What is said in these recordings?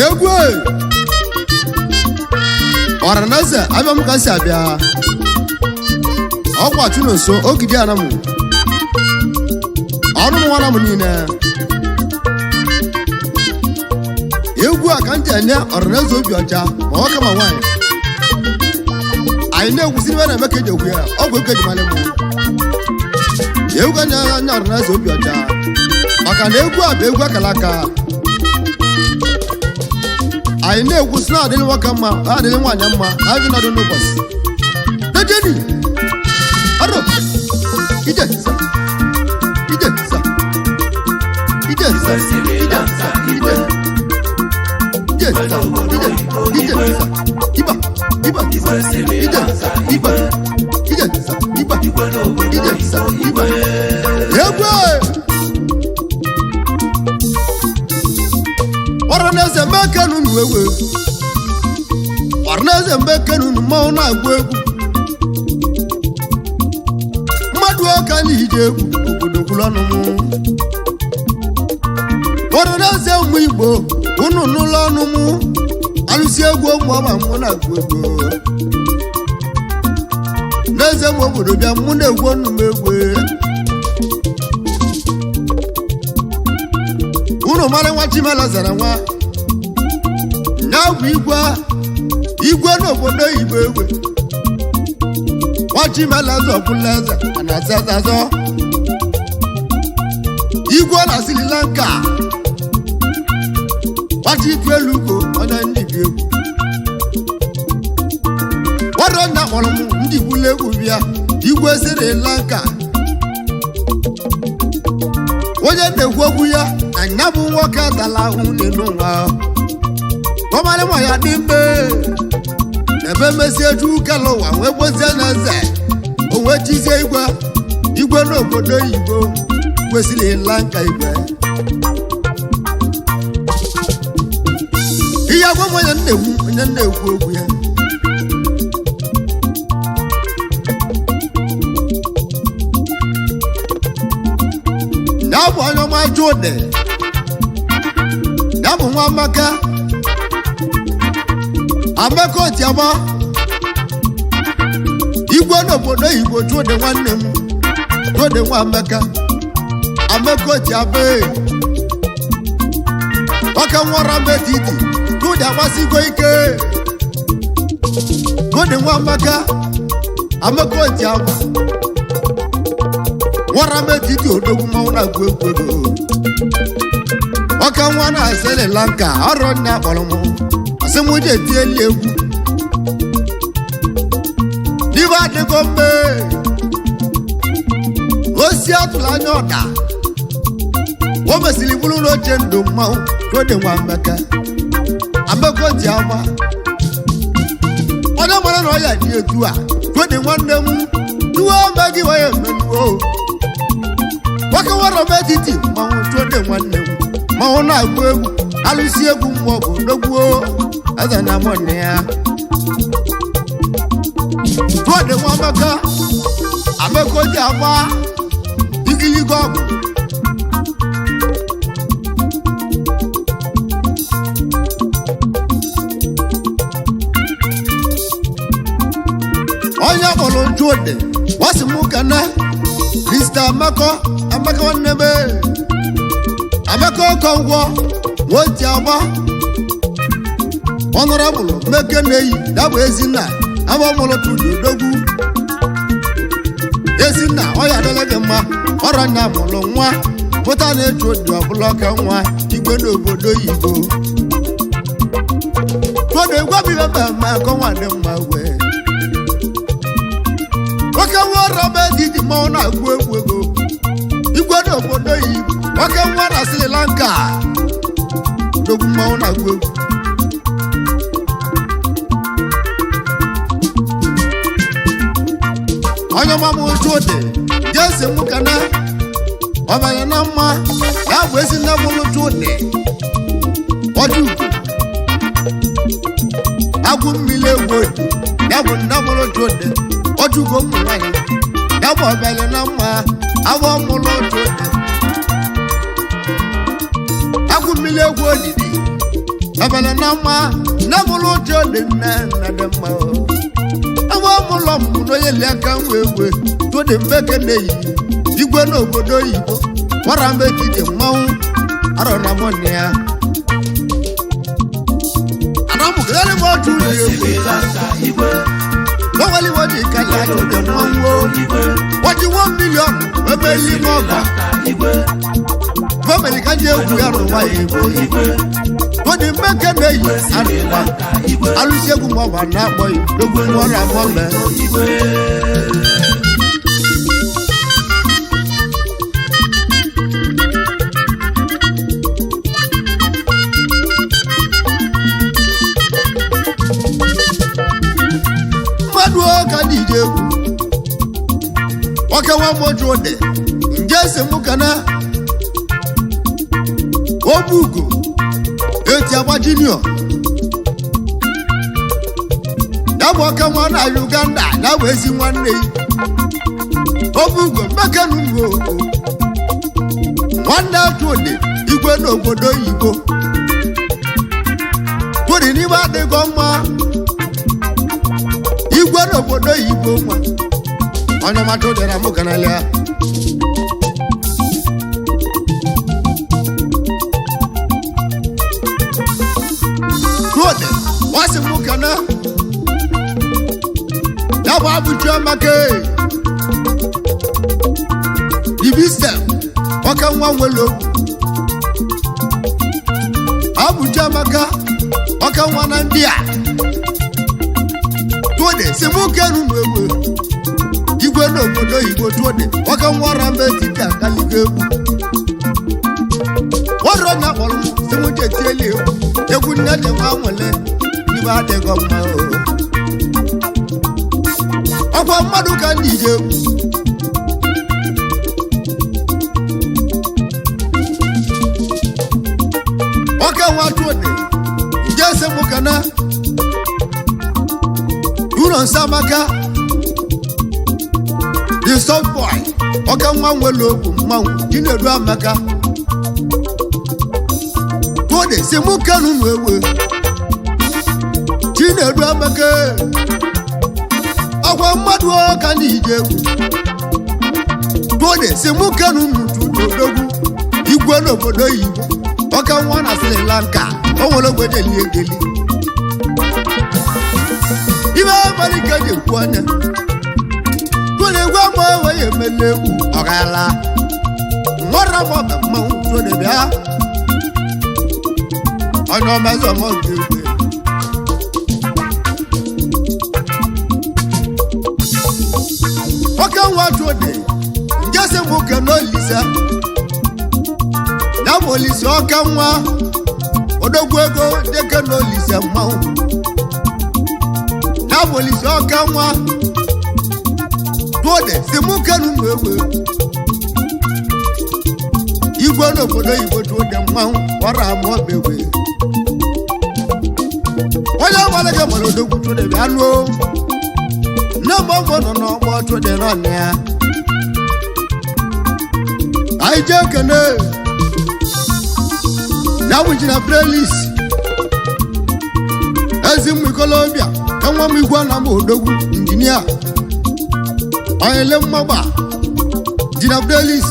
Egwu ọranaeze abịa m ka si abịa ọkwa Chinonso ogidi anamụ ọrụ m nwana m niile. Egwu a ka m ji enye ọranaeze obi ọcha, ma nwoke ma nwaanyị. Anyị na-egwusi ibe na-eme ka eji egwu ya ọgwụ ego eji malị m. Egwu ka nye anya ọranaeze obi ọcha, maka na egwu a bụ egwu akara aka. Anyị na-egwusi na-adịrị nwoke mma, na-adịrị nwaanyị mma, na adị nọdụ n'ụbọchị dejeni ọrụ ije sa ije sa ije sa ije sa ije ije sa ije ije sa iba iba ije sa iba ije sa iba ije sa iba. Egwu ọranaeze mbekenu nu ewe, ọranaeze mbekenu nu mmanwụ na-agụ egwu mmadụ ọka n'ije egwu obodo kwuru ọnụ mụ. Ọranaeze ụmụ Igbo, unu n'ụlọ ọnụ mụ alụsị egwu ụmụ ọma mụ na-agụ egwu n'eze m obodo bịa mụ na-egwu ọnụ m egwu. Unu mara nwa Chimela zara nwa ya bụ igwe igwe n'obodo Igbo egwe. Nwa Chimela zọbụla eze na-azazazọ igwe na Sri Lanka. Nwachi elu ugo onye ndị bi egwu ọrụ nna kpọrọ m ndị gbula egwu bịa igwe Sri Lanka. Onye na-ekwu okwu ya na nya bụ nwoke atala ahụ n'elu nwa ọmarị ma ya dị mbe ebe mezie ju kele ụwa wee gbozie na eze o wee chizie igwe igwe n'obodo oyibo kwesịrị ịla nka igwe. Ihe agwa m onye na-ekwu onye na-ekwu okwu ya ya bụ onye ọma Jude, ya bụ nwa Amaka Amaka Otiama igwe n'obodo oyibo. Jude nwanne m, Jude nwa Amaka Amaka Otiama ee. Ọka nwara m etiti Jude agbasigo ike. Jude nwa Amaka Amaka Otiama nwara m etiti odogwu mmanwụ na-agụ egwu ego ọka nwa na Sri Lanka. Ọrụ nna kpọrọ m asị m je tieli egwu n'ibe adịgo mbe osi atụrụ anya ọda o mesịrị bụrụ n'oche ndụ mmanwụ. Jude nwa Amaka Amaka Otiama onye mara na ọ ya dị etu a. Jude nwanne m, tuwo ome gị wee emenuo nwoke nwere m etiti mmanwụ. Jude nwanne m, mmanwụ na-agụ egwu alụsị egwu mmụọ bụ ndogbuo eze na mọnne ya. Jude nwa Amaka Amaka Otiama igiligo ọgwụ. Onye kpọrọ Jude wasị m kana Mr. Amaka Amaka nwanne m, Amaka Okonkwo Nwotiama. Honorable Meke na-eyi ya bụ Ezinna abamụlụ Chudi Odogwu. Ezinna, ọya adịla gị mma. Ọrọ nya mụrụ nwa pụta na-echu odi ọbụla ọka nwa igwe n'obodo oyibo. Tụọdụ egwu abịghị mmemme akọnwa dị mma wee nwoke nwa ọrụ ọma etiti mmanwụ na-agụ egwu ego igwe n'obodo oyibo. Nwoke nwa na Sri Lanka, odogwu mmanwụ na-agụ egwu. Onye ọma m Chudi jesi m kana ọbanye na mma ya bụ ezi nne mụrụ Chudi ọjọ ugo agwụ mmiri egwu odi ya bụ nne mụrụ Chudi ọjọ ugo ụmụ nwanyị ya bụ ọbanye na mma agwọ mụrụ Chudi agwụ mmiri egwu odidi ọbanye na mma nne mụrụ Chudi nne nna dị mma o. Ebe ọmụlọ m n'onye li aka nwe egwe tụdị mbeke na-eyi igwe n'obodo oyibo gwara m etiti mmanwụ arọ na mọnị ya anamụgharị m otu ụlọ egwu Sri Lanka igwe. onwere iwe ji kalị achụdị mmanwụ Igwe. waji 1 million ebe ime ọgọ Lanka igwe. gọọmenti ka ji egwu ya n'ụwa ya egwu Igwe. tụdị mbeke na-eyi Sri arụwa Lanka igwe. alụsị egwu ma ọ bụ na-akpọ ya egwu ọrụ amọ mee. Igwe. Mmadụ ọka dị ije egwu nwoke nwa moju dị nje si mụ kana ogbugo eti agba junior ya bụ ọka nwa na Uganda ya bụ ezi nwanne ya ogbugo mmekenugo nwanne Chudi igwe n'obodo oyibo Chudi n'ime adịghị mma igwe n'obodo oyibo nwa onye ọma Chudi na mụ kanalịa Chudi wasị mụ kana ya bụ abụchi ọmaka ibistem ọka nwa nwere okwu abụchi amaka ọka nwa na ndị a Tuode si mụ kenu m egbe igwe n'obodo oyibo. Tuode ọka nwa ọra mba etiti akaligo egwu ọrụ onye akpọrọ m si mụ jetieli egwu egwu nne ji nwa nwele ibe adịghị mma o. Ọkwa mmadụ ka ndị ije egwu ọka nwa Tuode nje si mụ kana ụlọ nsọ amaka the soft boy ọka nwa nwere okwu mmanwụ Chinedu amaka. Tuode si mụ kenu m egbe Chinedu amaka ọkwa mmadụ ọka ndị ije egwu. Tuode si mụ kenu m odogwu igwe n'obodo oyibo ọka nwa na Sri Lanka o nwere ogbe deli egeli ibe abalị ka eji ekwu anya tụrụ egwu ama enwe ya emela egwu ọgala nwara m ọba mmanwụ tụrụ bịa onye ọmazị ọmọ nke egwu oke nwa Chudi nke si m oke n'olise ya bụ olise oke nwa odogwu ego deke n'olise mmanwụ ya bụ olise oke nwa. Tuode si mụ kenu m egbe igwe n'obodo oyibo. Tuode mmanwụ ọrụ ama ọbegbe onye ọgbara gị gbara odogwu. Tuode bịa nuo nne m ọgbọ nọ n'ọgbọ Tuode nọ na ya anyị jee kene ya bụ ji na prelis ezi mmụ ikolobịa enwe m igwe na m odogwu injinia onyele mmagba ji na prelis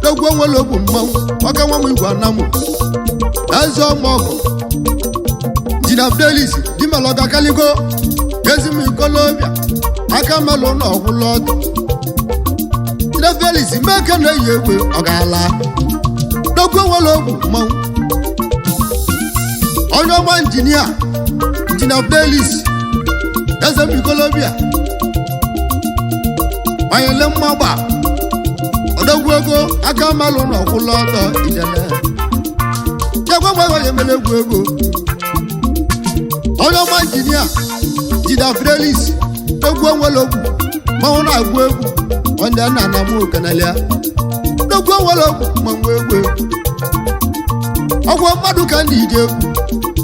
dogwu onwere ogbu mmanwụ ọka nwa m igwe anamụ eze ọmọgọ ji Injinia Fidelis dimelọga kaligo ezimikolobịa aka melụ na ọgwụlụ ọdụ. Injinia Fidelis meke na-eyi egbe ọgala dogwu nwere ogwu mmanwụ onye ọma injinia Injinia Fidelis ezemikolobịa banyele mmagba odogwu ego aka melụ na ọgwụlụ ọdọ ijele chekwa gbaghọ ya emere egwu ego onye ọma injinia Injinia Fidelis egwu onwere ogwu mmanwụ na-agụ egwu onye nna nna m kenelia egwu onwere ogwu mmanwụ egwu egwu ọgwụ mmadụ ka ndị ije egwu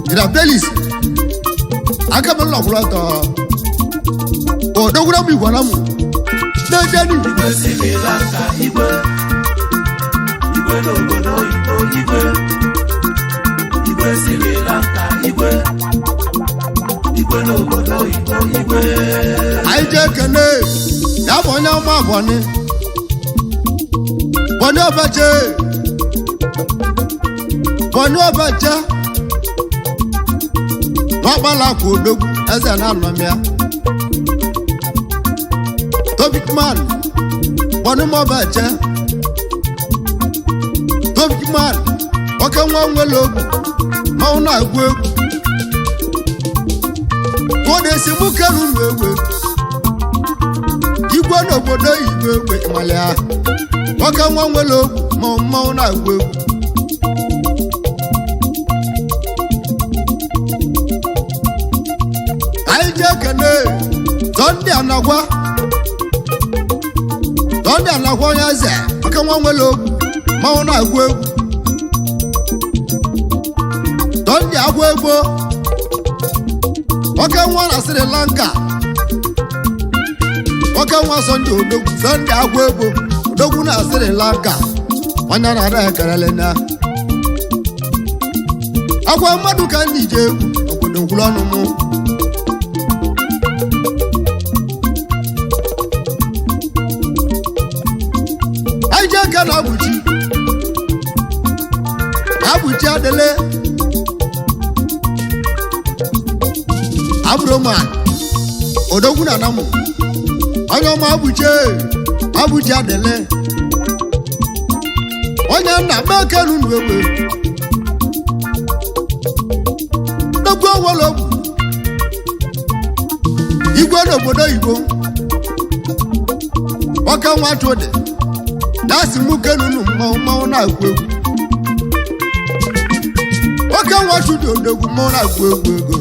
Injinia Fidelis aka m nlọkwụlọtọ odogwura m igwara m na-ejeni. Igwe Sri Lanka igwe, igwe n'obodo oyibo igwe, igwe Sri Lanka igwe, igwe n'obodo oyibo igwe. Anyị jee kene ya bụ onye ọma bọni bọni ọbache bọni ọbache n'ọkpala kwa odogwu eze na-anọmịa topic man bọni mọbache topic man oke nwa nwere ogwu mmanwụ na-agụ egwu ka ọ na-esi mụ kenu unu egwu igwe n'obodo oyibo egbe ịmalịa nwoke nwa nwere ogwu ma mmanwụ na-agụ egwu. Anyị jee kene Sọnde Anagwa Sọnde Anagwa onye eze nwoke nwa nwere ogwu mmanwụ na-agụ egwu Sọnde agwa egbo nwoke nwa na Sri Lanka nwoke nwa Sọnde odogwu Sọnde agwa egbo odogwu na Sri Lanka onye na-ara ekerele na agwa mmadụ ka ndị ije egwu obodo ngwụrụ ọnụ mụ. Anyị jee nke na abụchi abụchi adịle abụrụma odogwu na anamụ onye ọma abụchi abụchi adịle onye nna mekenu nu egbe dogwu onwere ogwu igwe n'obodo oyibo nwoke nwa chụdị na-asị mụ kenunu mmanwụ mmanwụ na-agụ egwu nwoke nwa chụdị odogwu mmanwụ na-agụ egwu ego.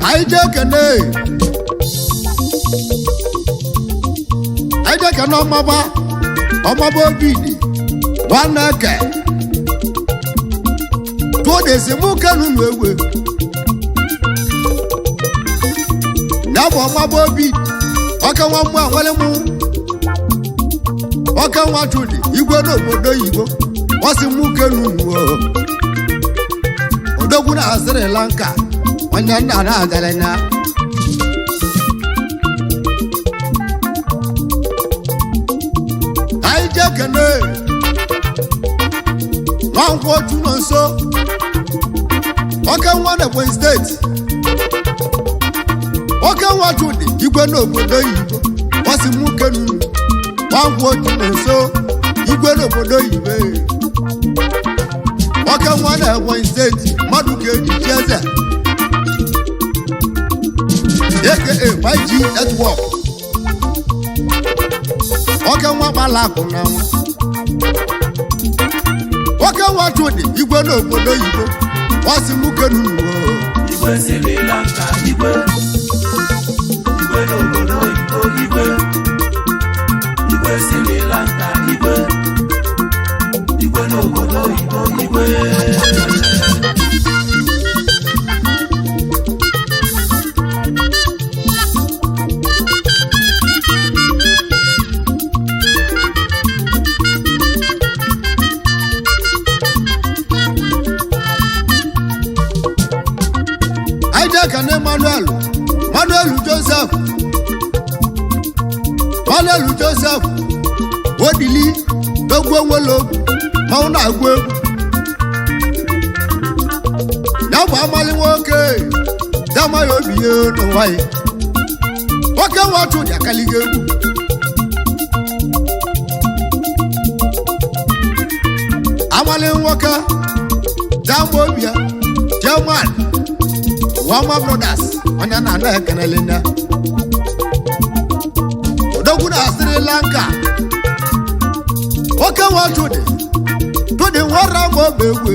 Anyị jee kene anyị jee kene ọmaba ọmaba obidi nwanne eke tụọ na-esi mụ kenu nu egwe ya bụ ọmaba obi ọka nwa mmụọ nwere mụ ọka nwa chudi igwe n'obodo oyibo ọsị mụ kenu nu odogwu na Sri Lanka onye nna na-agara na anyị jee kene nwankwọ otu nọ nso oke nwa na Ebonyi steeti oke nwa chudi igwe n'obodo oyibo ọsị mụ kenu nwankwọ otu nọ nso igwe n'obodo oyibo oke nwa na Ebonyi steeti mmadụ ka eji chi eze aka 5G network oke nwa gbala akụ na nwa oke nwa chudi igwe n'obodo oyibo ọsị mụ kenu nuwo. Igwe Sri Lanka igwe, igwe n'obodo oyibo igwe, igwe Sri Lanka igwe, igwe n'obodo oyibo igwe. Anyị jee ka na Emmanuel Manuel Joseph Manuel Joseph odili dogwu onwelo Mmanwụ na-agụ egwu ya bụ amalị nwoke ya amaghị obi ya n'ụwa ya. Nwoke nwa Chudi akaligo egwu. Amalị nwoke jama obi ya, German Wama Brothers, onye na-anụ ekenele nne odogwu na Sri Lanka. Nwoke nwa Chudi Chudi nwere ma obi egwu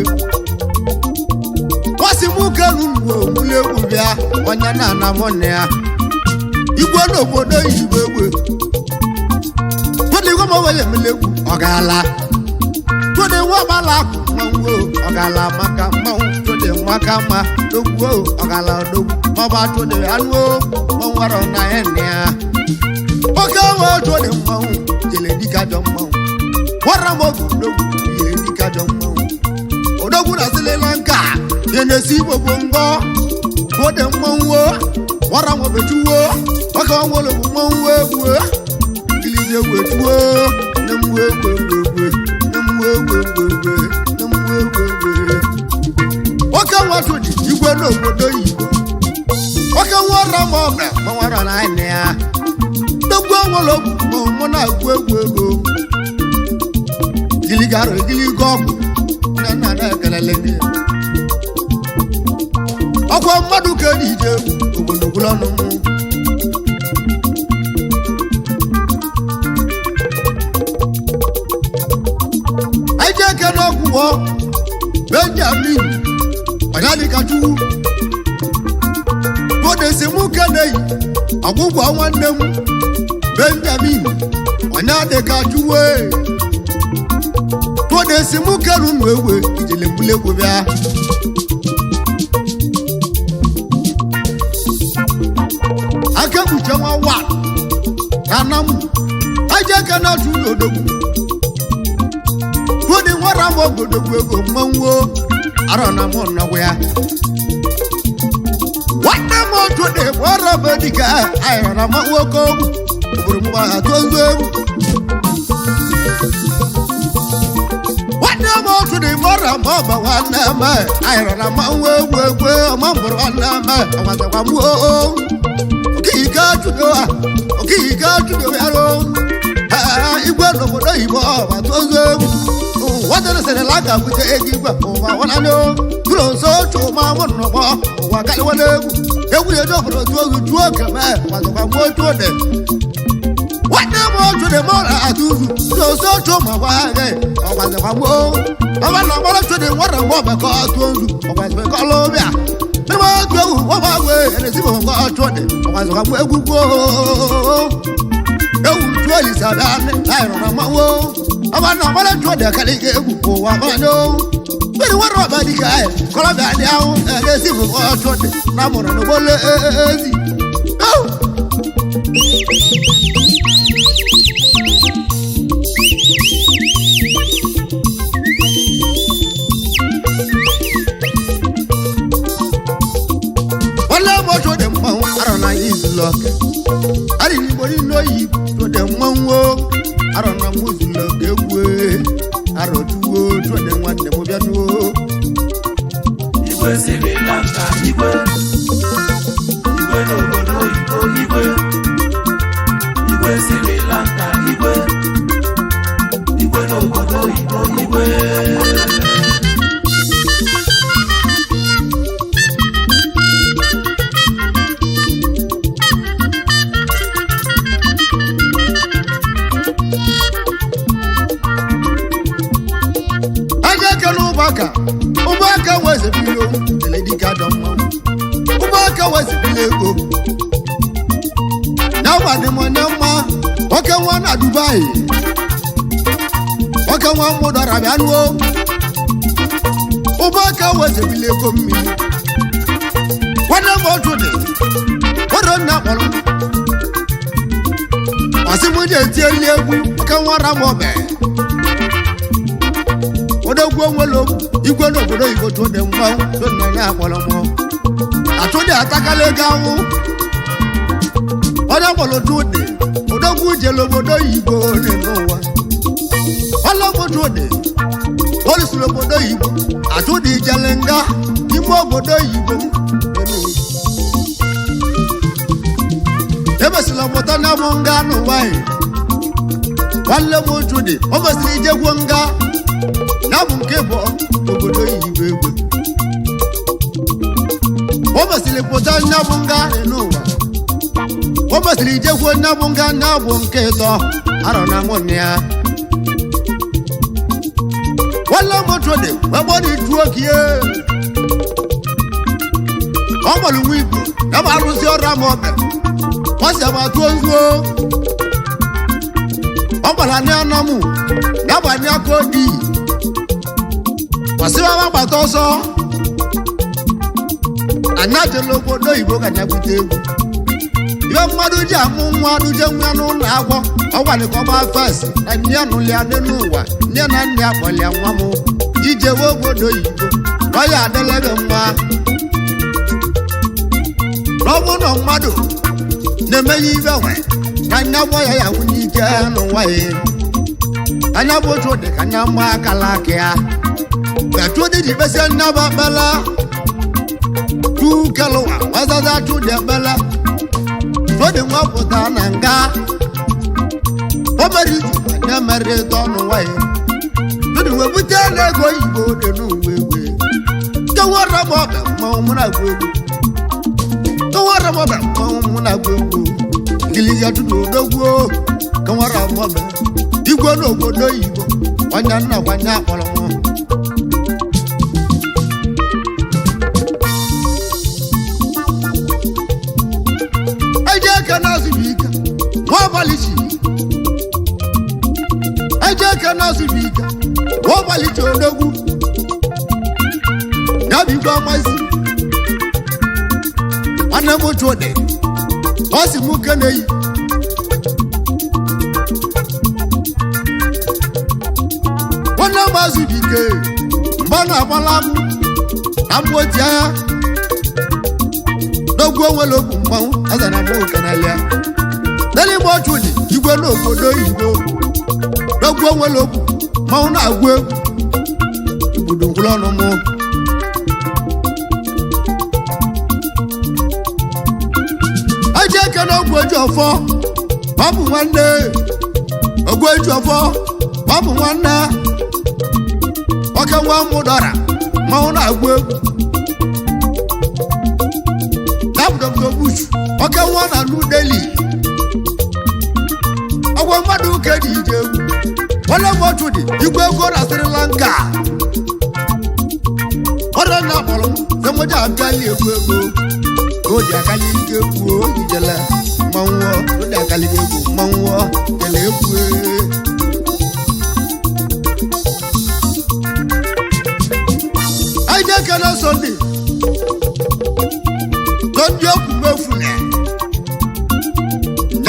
kwasị m kelu mgbe omuli egwu bịa, onye na-ana mụ na ya igwe n'obodo oyibo egwu Chudi nwa m onye emele egwu ọ gaala. Chudi nwa gbala akụ mmanwụ ọ gaala maka mmanwụ Chudi maka mma dogwu ọ gaala dogwu maọbụ Chudi anụ mmanwụ arọ na ya nne ya. Oke nwe Chudi mmanwụ jele dike ajọ mmanwụ nwara m oge odogwu ihe dike ajọ mmanwụ odogwu na Sri Lanka ya na-esi igbo bụ ngọ Chudi mmanwụ nwara m obechuwo oke nwere bụ mmanwụ egwu ngilizi egwu etuwo nne m egwu egwu egwu nne m egwu egwu egwu nne m egwu egwu. Nwoke nwa Chudi igwe n'obodo oyibo, nwoke nwa ọra ma ọ bịa gbanwara na anyị ya dogbu onwere ogwu ma mụ na-agụ egwu ego giligara egiligo ọgwụ nne nna na-ekelele gị ọkwa mmadụ ka eji ije obodo gwụrụ ọnụ mụ. Anyị ji eke n'ọgwụgwọ Benjamin ọnyadịkachu bodesi mụ keneyi ọgwụgwọ nwanne m Benjamin ọnyadịkachuwe bodesi mụ kelu ụmụ egwe ijele mbulegwu bịa. Aka ekpuchi nwa wa na anamụ anyị ji eke na-achụ ụlọ odogwu Chudi nwara m ogodogwu ego mmanwụ arọ na mụ nọgwa ya. Nwanne m Chudi nwara m dike ayọrọ na mmanwụ oke ogwu obodo m gbara atụ ozu egwu. Nwanne m Chudi nwara m ọba nwanne m ayọrọ na mmanwụ egwu egwu ọma mbụrụ nwanne m ọgwazakwa m oo okike Chudi a okike Chudi bịarụ igwe n'obodo oyibo ọgba ozu egwu wọ́n sẹ̀rẹ̀ lága bute ego igwe ụwa nwanne tụrụ nso chụma mụ nnọgbọ ụwa karịwa n'egwu egwu ya eji obodo tụọ ozu jụọ oke mee gbazakwa mgbe otu ode nwanne m otu dị mụ na atụ uzu tụrụ nso chụma gwa gị ọgbazakwa mgbe ọba na ọgbara chụdị nwere mgbe ọgbakọ tụọ ozu ọgbazakwa ọlụbịa n'ime otu egwu ọgba gwe erezi bụ mgbe ọchụ dị ọgbazakwa mgbe egwu gboo ewu tụọ olisa bịa anyị nọ na mmanwụ ọba na ọgbara jụọ dị akara ike egwu ụwa mmanụ mmiri nwere ọba dike anyị kọlọbịa dị ahụ na-esi bụ ọchụ dị na mụrụ n'ogbolo ezi. Nwanne m otu dị mmanwụ arọ na anyị izulu ọka arịrị igbo niile oyi tụdị mmanwụ arọ na mụ zulu ọka egwu arọ tuwo tụdị nwanne m bịa tuwo. Igwe Sri Lanka igwe, igwe n'obodo oyibo igwe, igwe Sri Lanka igwe, igwe n'obodo oyibo igwe. Aja ekele ụmụaka ụmụaka wezebili owu ele dike ajọ mmanwụ ụmụaka wezebili ego na gwadị m onye mma nwoke nwa na Dubai nwoke nwa mụdọra bịa nuo ụmụaka wezebili ego mmiri nwanne m otu dị nwere nna kpọrọ m ọsị m ji etieli egwu nwoke nwa ramọbe odogwu onwere okwu igwe n'obodo oyibo tụdị mmanwụ tụdị na akpọrọ mụ atụdị atakala ego anwụ onye kpọrọ tụdị odogwu jere obodo oyibo dị n'ụwa ọlọmụ tụdị oyibo. Achụdị jele nga n'ime obodo oyibo. Emesịrị ọpụta na mụ nga n'ụwa anyị. Nwanne m Chudi o mesịrị ijegwo nga ya bụ nke bụ obodo oyibo egbe. O mesịrị pụta nya bụ nga n'ụwa. O mesịrị ijegwo nya bụ nga nya bụ nke ịtọ arọ na mụ ya. Nwanne m Chudi wee gbọdọ itu okie. Ọ gbọrọ nwa igbo ya bụ arụsị ọrụ ama ọbẹ. Wọ́n sì máa tó ń dúró. Wọ́n gbàdá ní ánámù yàgbà ní akóòdì. Wọ́n sì máa gbàtọ́ sọ. Ànyájọ lóko lóyìnbó kànyà bute egwu. Ibe mmadụ ji amụ nwa duje nwa n'ụlọ akwụkwọ. Ọ gwara ka ọ gbaa fes na nne ya nụlịa n'elu ụwa. Nne na nna ya kpọlịa nwa m ije wee obodo oyibo. Ọ ya adịla gị mma. N'ọ bụrụ na mmadụ na-eme ya ibe nwe na anya gbọ ya ya nwunye ike n'ụwa ya. Anya bụ otu dị ka anya mma akala aka ya. Etu dị ji kpesịa nne bụ akpala tu kelụwa wazaza tu dị akpala. Tụdị nwa pụta na nga. O mere izu anya mere ịtọ n'ụwa ya. Tụdị wee bute n'ego oyibo dị n'ụwa egwe. Tọwara m ọbịa mmanwụ mụ na-agụ egwu. Kawara m ọbịa mmanwụ mụ na-agụ egwu. Ngiliga tụdụ odogwu kawara m ọbịa. Igwe n'obodo oyibo kwanya nna kwanya akpọrọ m. Eje eke na-azụ bụ ike nwa abalị chi. Eje eke na-azụ bụ ike nwa abalị chi odogwu. Ya bụ igwe amazi. Nwanne m Chudi ọ sị m keneyi. Nwanne m azụ bụ ike mgbe ọ na-agbala m na m oti agha n'ogwu onwere okwu mmanwụ azara m okenalịa. N'eluigwe Chudi igwe n'obodo oyibo n'ogwu onwere okwu mmanwụ na-agụ egwu igbudu ngwụrụ ọnụ m. Eji eke na ogwu eji ọfọ ọ bụ nwanne. Ogwu eji ọfọ ọ bụ nwanne. Oke nwa mụ dọra mmanwụ na-agụ egwu. Dr. Bush oke nwa na New Delhi. Ọgwọ mmadụ ụka dị ije egwu. Nwanne m Chudi igwe ego na Sri Lanka. Ọrịa na akpọrọ m sị m ji abịali egwu ego. O ji akali ike egwu o jijele mmanwụ o ji akali ike egwu mmanwụ o jele egwu ee. Anyị ji ekele Sunday. Sunday okwu mefu na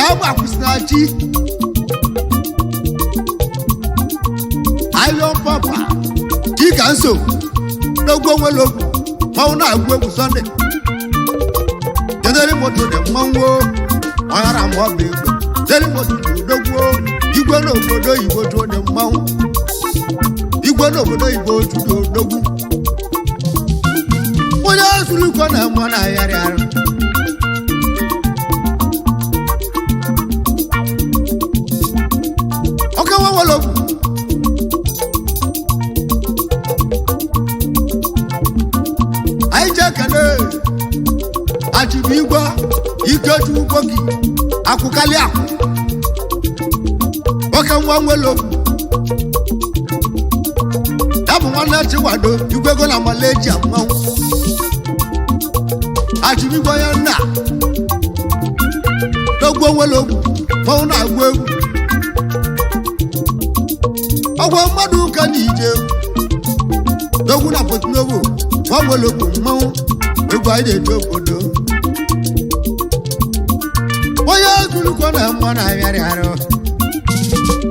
ya bụ akwụsịnachi. Iron Papa Chika nso n'ogwu onwere okwu mmanwụ na-agụ egwu Sunday. Jedere moto dị mmanwụ ọghara ma ọ bụ egbe. Jedere moto dị odogwu igwe n'obodo oyibo tụọ dị mmanwụ. Igwe n'obodo oyibo tụrụ odogwu. Onye zuru iko na mma na-agharị arụ. Ọka nwa nwere okwu. Anyị ji ekele Achịbụigwe Ikechukwu gị akwụkalị akwụ. Oke nwa nwere okwu. Ya bụ nwanne Chikwado igwe ego na Malaysia mmanwụ. Achịbụigwe ya nna n'ogwu onwere okwu mmanwụ na-agụ egwu. Ọgwụ mmadụ ụka na ije n'ogwu na Porto-Novo nwa nwere okwu mmanwụ egwu anyị na-eji obodo. Onye zurukọ na mma na-abịarị arụ.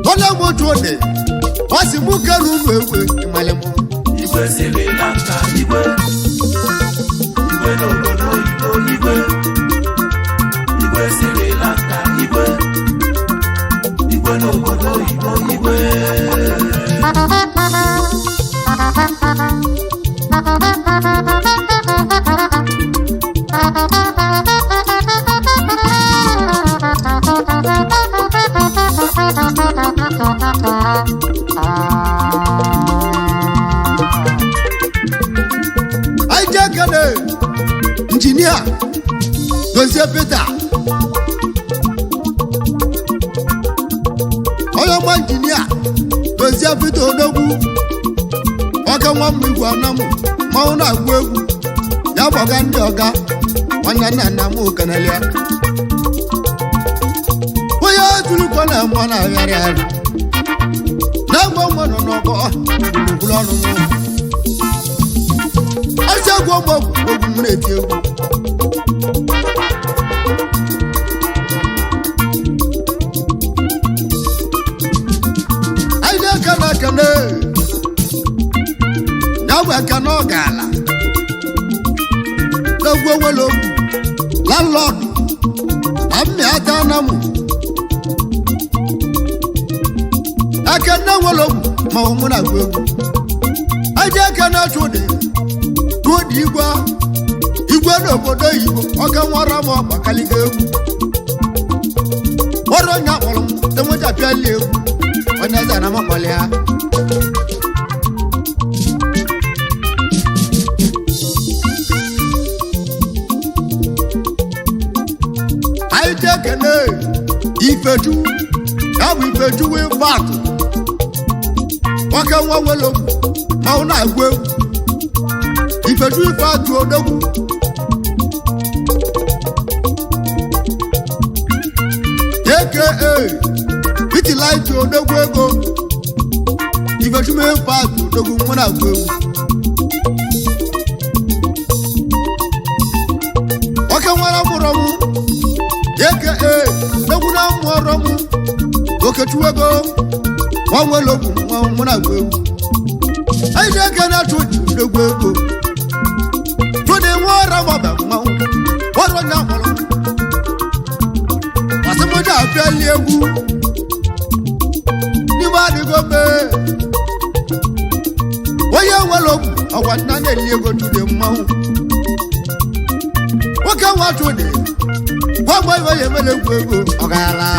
Onye m otu ode ọ sị mụ kere ụmụ egwu ịmalị m. Igwe Sri Lanka igwe. Igwe n'obodo oyibo igwe. Igwe Sri Lanka igwe. Igwe n'obodo oyibo igwe. Injinia Dozie Peter, onye ọma injinia Dozie Peter Odogwu, ọka nwa m igwe anamụ mmanwụ na-agụ egwu ya bụ ọga ndị ọga nwanne nna nna m kenelia. Onye tulukwa na mmụọ na-agharị arị na-agba nwa nọ n'ọgbọ gburugburu ọnụ m ọsọ egwu ọgbọ egwu m na-eti egwu. Anyị na-eke na ekene ya bụ ekene ọ gaala n'egwu ewelo landlord na mmịata anamụ ekene nwere ogwu ma ọ mụ na-agụ egwu. Anyị ekene chụdị chụdị igwe igwe n'obodo oyibo ọka nwara m ọgbakaliga egwu ọrụ onye akpọrọ m enwechapịala egwu onye eze na makpọlị ya. Anyị ji ekene ifechu ya bụ ifechu wee gbakụ nwoke nwa nwere ogwu ma ọ na-agụ egwu ifechu ife atụ odogwu aka itilaiti odogwu ego ifechu ife atụ odogwu nwa na-agụ egwu nwoke nwere mụrụ mụ aka odogwu na mụọrọ mụ okechu ego nwa nwere ogwu nwa mụ na-agụ egwu. Anyị na-eke na-achụ ji odogwu ego tụdị nwa ọra mọba mmanwụ ọrụ onye akpọrọ asịmụja apịali egwu n'ime adịgo mee onye nwere ogwu ọgwa nna na-eli ego tụdị mmanwụ nwoke nwa tụdị gwa gwa ibe ya emere egwu ego ọgara.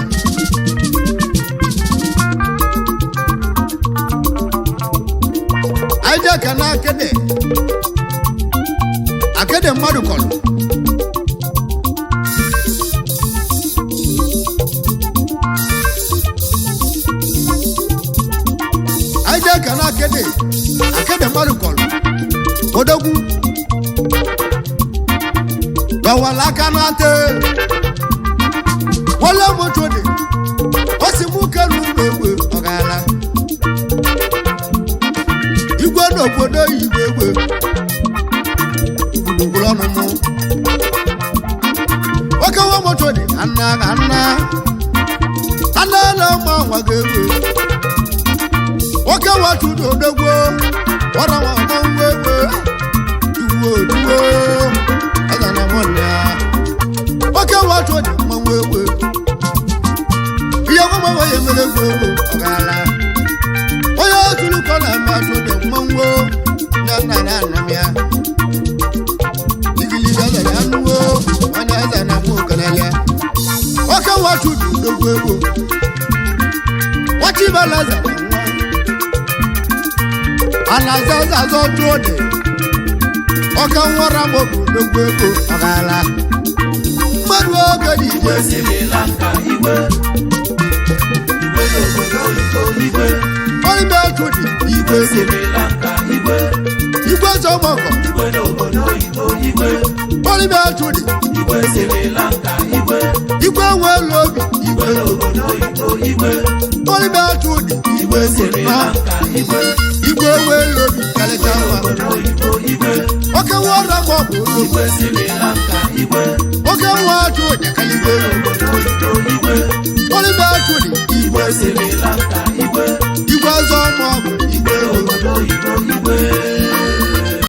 Anyị jee ka na akịdị akịdị mmadụ kọrọ anyị jee ka na akịdị akịdị mmadụ kọrọ odogwu dọwara aka na ntị wọle moto dị o si mụ kelu ụlọ egbe ọgara igwe n'obodo igwe egbe gburugburu ọnụ mụ nwoke nwa moto dị anna anna anna na ụmụ anwa ga-egbe nwoke nwa chudo odogwo ọra nwa ọmanwụ egbe duwo duwo eze na mụ ya nwoke nwa chudo mmanwụ egbe ihe nwa nwa ya emere egwu egwu ọgara onye otulukọ na-eme atụ dị mmanwụ na nna na nna m ya igiliga eze na anụwo onye eze na mụ okenele oke nwa chudu ndogwu ego nwachibala eze na nwa alaza eze azọ tụọ dị oke nwara m bụ ndogwu ego ọgala mmadụ oge dị ije. Igwe Sri Lanka igwe, igwe n'obodo oyibo igwe. Onye chụdị igwe Igwe ego Sri Lanka igwe, igwe zọmọgọ igwe n'obodo oyibo igwe. onye chụdị Igwe Sri Lanka igwe, igwe nwe elu obi igwe n'obodo oyibo igwe. onye chụdị Igwe Sri Lanka igwe, igwe nwe elu obi karịcha mma obodo oyibo igwe. oke nwa ọrụ ma ọ bụ olu Igwe Sri Lanka igwe, oke nwa chụdị igwe n'obodo oyibo igwe. onye chụdị Igwe Sri Lanka igwe, igwe zọmọgọ igwe n'obodo oyibo igwe.